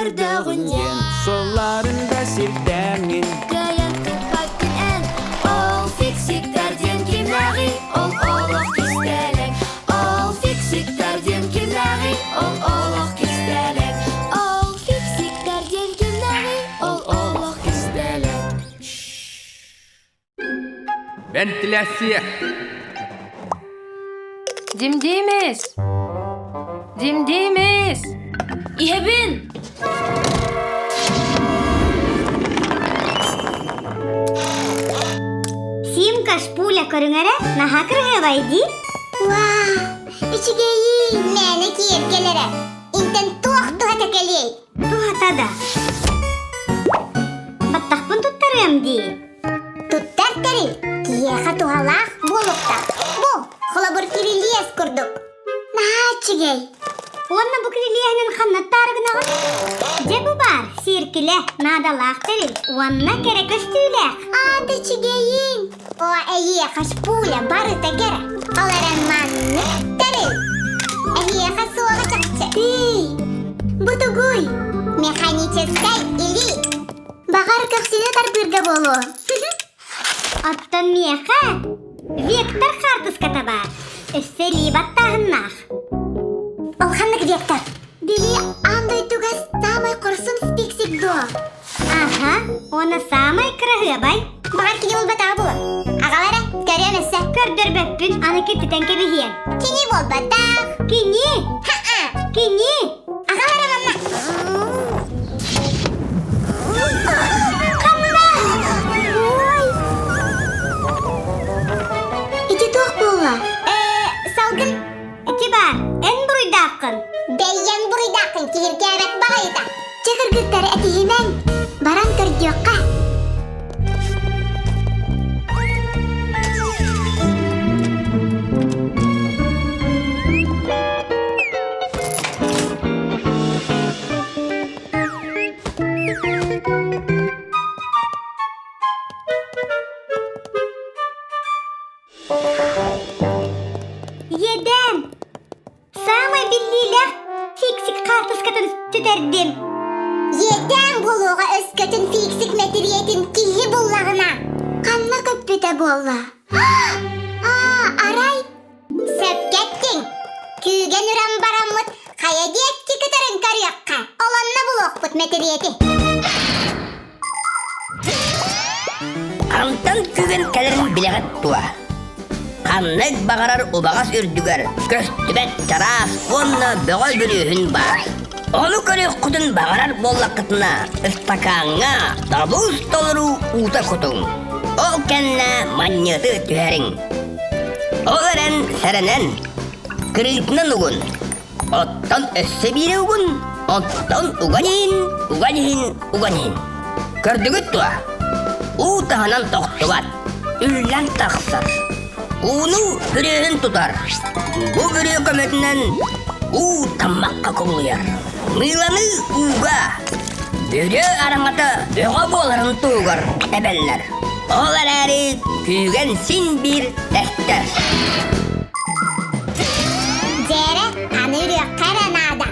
Көрдөҕүн диэн Суолларын да сирдээҥҥин Кыайан туппаккын эн Ол фиксиктэр диэн кимнээҕий Ол олох кистэлэҥ Ол фиксиктэр диэн кимнээҕий Ол олох кистэлэҥ Ол фиксиктэр диэн кимнээҕий Ол олох кистэлэҥ Вентиляция! Димдимис! Димдимис! Иһэбин! Симка шпуля көрүҥэрэ наһаа кырыһыабай дии. Ваа, үчүгэйи мээнэ киэргэлэрэ. Интэн туох туһата кэлиэй? Туһата да. Баттахпын туттарыам дии. Туттар тэрил киһиэхэ туһалаах буолуохтаах. Бу, холобур, кирилиэс курдук. Наһаа үчүгэй. Уонна бу кирилиэһинэн ханна таарыгынаҕын? Дьэ бу баар, сиэркилэ, наадалаах тэрил уонна кэрэ көстүүлээх. Аата үчүгэйин. О, эйиэхэ шпуля барыта кэрэ. Ол эрэн маннык тэрил. Эһиэхэ суоҕа чахчы. Тыый, бу тугуй? Механическай илии. Баҕар көхсүнэ тарбыырга буолуо. Оттон миэхэ вектор хаартыската баар. Өссө илии баттааһыннаах. Ол ханнык вектор? Били аан дойдуга самай хорсун фиксик дуо? Аха, уонна саамай кыраһыабай. Баҕар кини буолбатаҕа буолуо. Аҕалара, көрүөм өссө. Көрдөрбөппүн, аны киртитэн кэбиһиэм. Кини буолбатах. Кини! Ха-а! Кини! Аҕалара манна. Ой! Ити туох буолла? Ээ, салгын ити баар, эн буруйдааххын. Бэйэҥ буруйдааххын киһиргээбэт баҕайыта. Чэ кыргыттар этиһимэҥ, баран көрдүөххэ. Иэдээн! Саамай биллиилээх фиксик хаартыскатын сүтэрдим. Иэдээн буолуоҕа өскөтүн фиксик мэтириэтин киһи буллаҕына. Ханна көппүтэ буолла? Аа, арай Сөпкө эттиҥ. Күүгэн үрэн бараммыт хайа диэки кытарын көрүөххэ. Ол онно булуохпут мэтириэти. Хантан күүгэн кэлэрин билэҕит дуо? Ханнык баҕарар убаҕас үрдүгэр көстүбэт чараас уонна бөҕө бүрүөһүн баар. Ону көрүөххүтүн баҕарар буоллаххытына, ыстакааҥҥа табуус толору уута кутуҥ. Ол кэннэ манньыаты түһэриҥ. Ол эрэн сэрэнэн, кырыытынан угун, оттон өссө биири угун, оттон уган иһин, уган иһин, уган иһин. Көрдүгүт дуо? Уу таһынан тохтубат, үллэн тахсар. Ууну бүрүөһүн тутар. Бу бүрүө көмөтүнэн уу таммахха кубулуйар. Мыыланы ууга Бүрүө араҥата бөҕө буоларын туһугар эбэллэр. Ол эрээри күүгэн син биир тэстэр. Дьээрэ, аны үрүөххэ эрэ наада.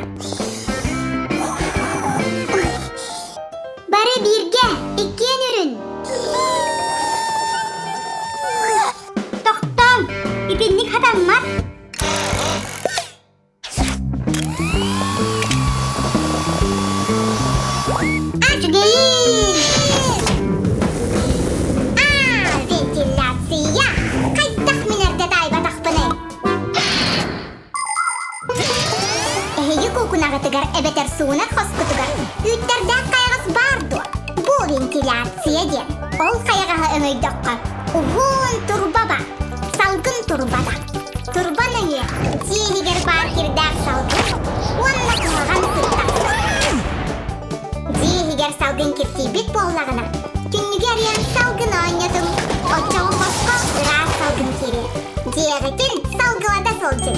Бары бииргэ, иккиэн үрүн. Тохтооҥ, итинник хатаммат. Үчүгэйин! Аа, вентиляция! Хайдах мин эрдэ таайбатахпыный? Эһиги куукунаҕытыгар эбэтэр суунар хоскутугар үүттэрдээх хайаҕас баар дуо? Бу вентиляция диэн. Ол хайаҕаһы өҥөйдөххө, уһун турба баар. Салгын турбата. Турба нөҥүө дьиэ иһигэр баар кирдээх салгын уонна куһаҕан сыт тахсар. Дьиэ иһигэр салгын киртийбит буоллаҕына, түннүгү арыйан салгын оонньотуҥ, оччоҕо хоско ыраас салгын киириэ. Дьиэҕитин салгылата сылдьыҥ.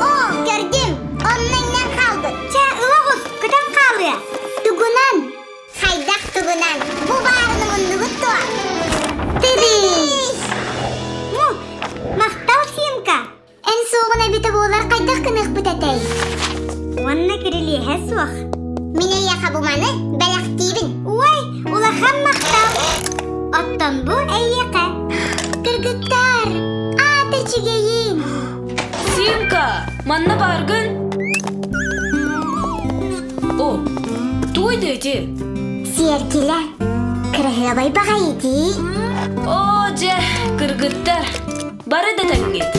Оо, көрдүм! Онно иҥнэн хаалбыт. Чэ, ыла оҕус, көтөн хаалыа. Тугунан? Хайдах тугунан? Бу баарын умуннугут дуо? Тыый! Ну, гыныахпыт этэй? Уонна кирилиэһэ суох. Мин эйиэхэ бу маны бэлэхтиибин. Ой, улахан махтал! Оттон бу эйиэхэ. Кыргыттар, аата үчүгэйин. Симка, манна бааргын? О, туой да ити? Сиэркилэ, кыраһыабай баҕайы дии. О, дьэ, кыргыттар, бары да тэҥҥит.